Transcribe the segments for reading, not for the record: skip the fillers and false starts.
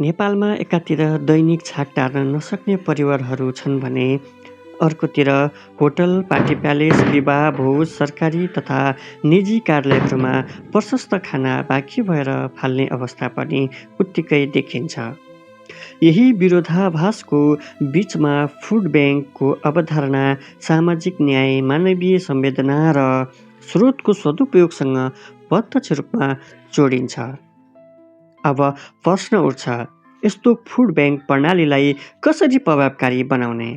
नेपालमा एकातिर दैनिक छाक टार्न नसक्ने परिवारहरू छन् भने अर्कोतिर होटल, पार्टी प्यालेस, विवाह भोज, सरकारी तथा निजी कार्यालयहरूमा प्रशस्त खाना बाँकी भएर फाल्ने अवस्था पनि उत्तिकै देखिन्छ। यही विरोधाभासको बीचमा फुड ब्याङ्कको अवधारणा सामाजिक न्याय, मानवीय संवेदना र स्रोतको सदुपयोगसँग प्रत्यक्ष रूपमा जोडिन्छ। अब प्रश्न उठ्छ, यस्तो फुड ब्याङ्क प्रणालीलाई कसरी प्रभावकारी बनाउने?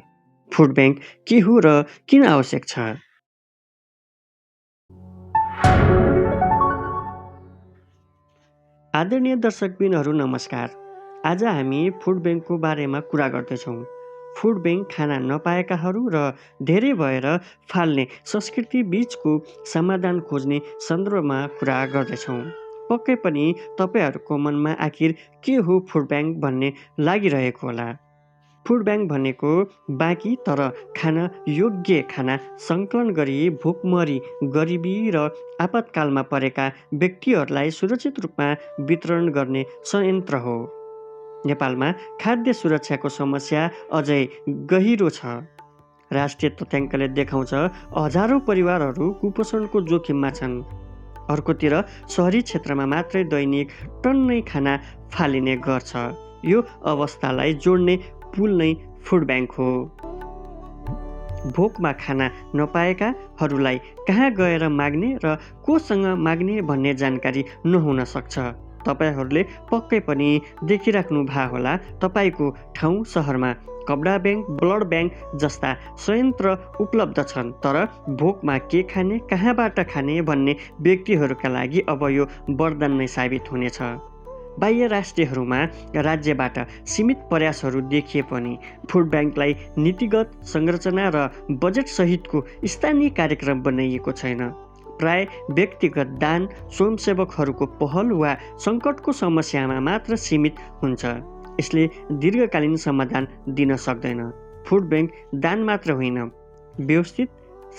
फुड ब्याङ्क के हो र किन आवश्यक छ? आदरणीय दर्शकबिनहरू नमस्कार। आज हामी फुड ब्याङ्कको बारेमा कुरा गर्दैछौँ। फुड ब्याङ्क खाना नपाएकाहरू र धेरै भएर फाल्ने संस्कृति बीचको समाधान खोज्ने सन्दर्भमा कुरा गर्दैछौँ। पक्कै पनि तपाईँहरूको मनमा आखिर के हो फुड ब्याङ्क भन्ने लागिरहेको होला। फुड ब्याङ्क भनेको बाँकी तर खान योग्य खाना सङ्कलन गरी भोकमरी, गरिबी र आपतकालमा परेका व्यक्तिहरूलाई सुरक्षित रूपमा वितरण गर्ने संयन्त्र हो। नेपालमा खाद्य सुरक्षाको समस्या अझै गहिरो छ। राष्ट्रिय तथ्याङ्कले देखाउँछ हजारौँ परिवारहरू कुपोषणको जोखिममा छन्। अर्कोतिर सहरी क्षेत्रमा मात्रै दैनिक टन्नै खाना फालिने गर्छ। यो अवस्थालाई जोड्ने पुल नै फुड ब्याङ्क हो। भोकमा खाना नपाएकाहरूलाई कहाँ गएर माग्ने र कोसँग माग्ने भन्ने जानकारी नहुन सक्छ। तपाईँहरूले पक्कै पनि देखिराख्नु भएको होला, तपाईँको ठाउँ सहरमा कपडा ब्याङ्क, ब्लड ब्याङ्क जस्ता संयन्त्र उपलब्ध छन्, तर भोकमा के खाने, कहाँबाट खाने भन्ने व्यक्तिहरूका लागि अब यो वरदान नै साबित हुनेछ। बाह्य राष्ट्रहरूमा राज्यबाट सीमित प्रयासहरू देखिए पनि फुड ब्याङ्कलाई नीतिगत संरचना र बजेट सहितको स्थानीय कार्यक्रम बनाइएको छैन। प्राय व्यक्तिगत दान, स्वयंसेवकहरूको पहल वा सङ्कटको समस्यामा मात्र सीमित हुन्छ। यसले दीर्घकालीन समाधान दिन सक्दैन। फुड ब्याङ्क दान मात्र होइन, व्यवस्थित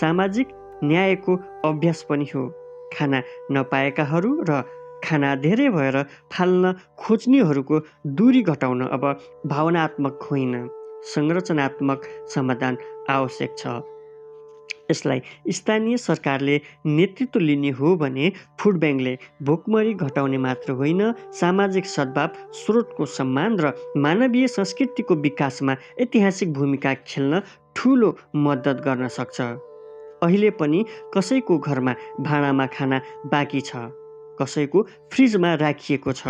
सामाजिक न्यायको अभ्यास पनि हो। खाना नपाएकाहरू र खाना धेरै भएर फाल्न खोज्नेहरूको दूरी घटाउन अब भावनात्मक होइन, संरचनात्मक समाधान आवश्यक छ। यसलाई स्थानीय सरकारले नेतृत्व लिने हो भने फुड ब्याङ्कले भोकमरी घटाउने मात्र होइन, सामाजिक सद्भाव, स्रोतको सम्मान र मानवीय संस्कृतिको विकासमा ऐतिहासिक भूमिका खेल्न ठुलो मद्दत गर्न सक्छ। अहिले पनि कसैको घरमा भाँडामा खाना बाँकी छ, कसैको फ्रिजमा राखिएको छ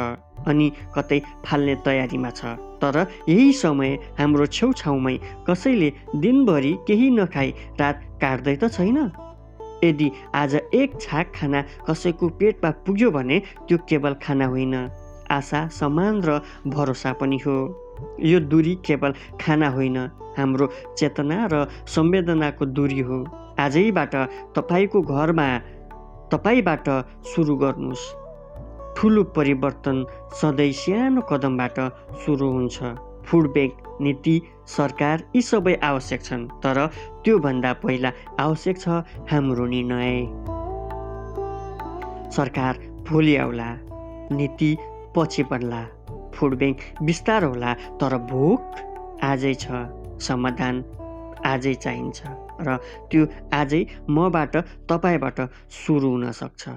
अनि कतै फाल्ने तयारीमा छ। तर यही समय हाम्रो छेउछाउमै कसैले दिनभरि केही नखाई रात काट्दै त छैन। यदि आज एक छाक खाना कसैको पेटमा पुग्यो भने त्यो केवल खाना होइन, आशा, सम्मान र भरोसा पनि हो। यो दूरी केवल खाना होइन, हाम्रो चेतना र संवेदनाको दूरी हो। आजैबाट तपाईँको घरमा तपाईँबाट सुरु गर्नुहोस्। ठुलो परिवर्तन सधैँ सानो कदमबाट सुरु हुन्छ। फुड ब्याङ्क, नीति, सरकार यी सबै आवश्यक छन्, तर त्योभन्दा पहिला आवश्यक छ हाम्रो निर्णय। सरकार भोलि आउला, नीति पछि बन्ला, फुड ब्याङ्क बिस्तार होला, तर भोक आजै छ, समाधान आजै चाहिन्छ र त्यो आजै मबाट, तपाईँबाट सुरु हुन सक्छ।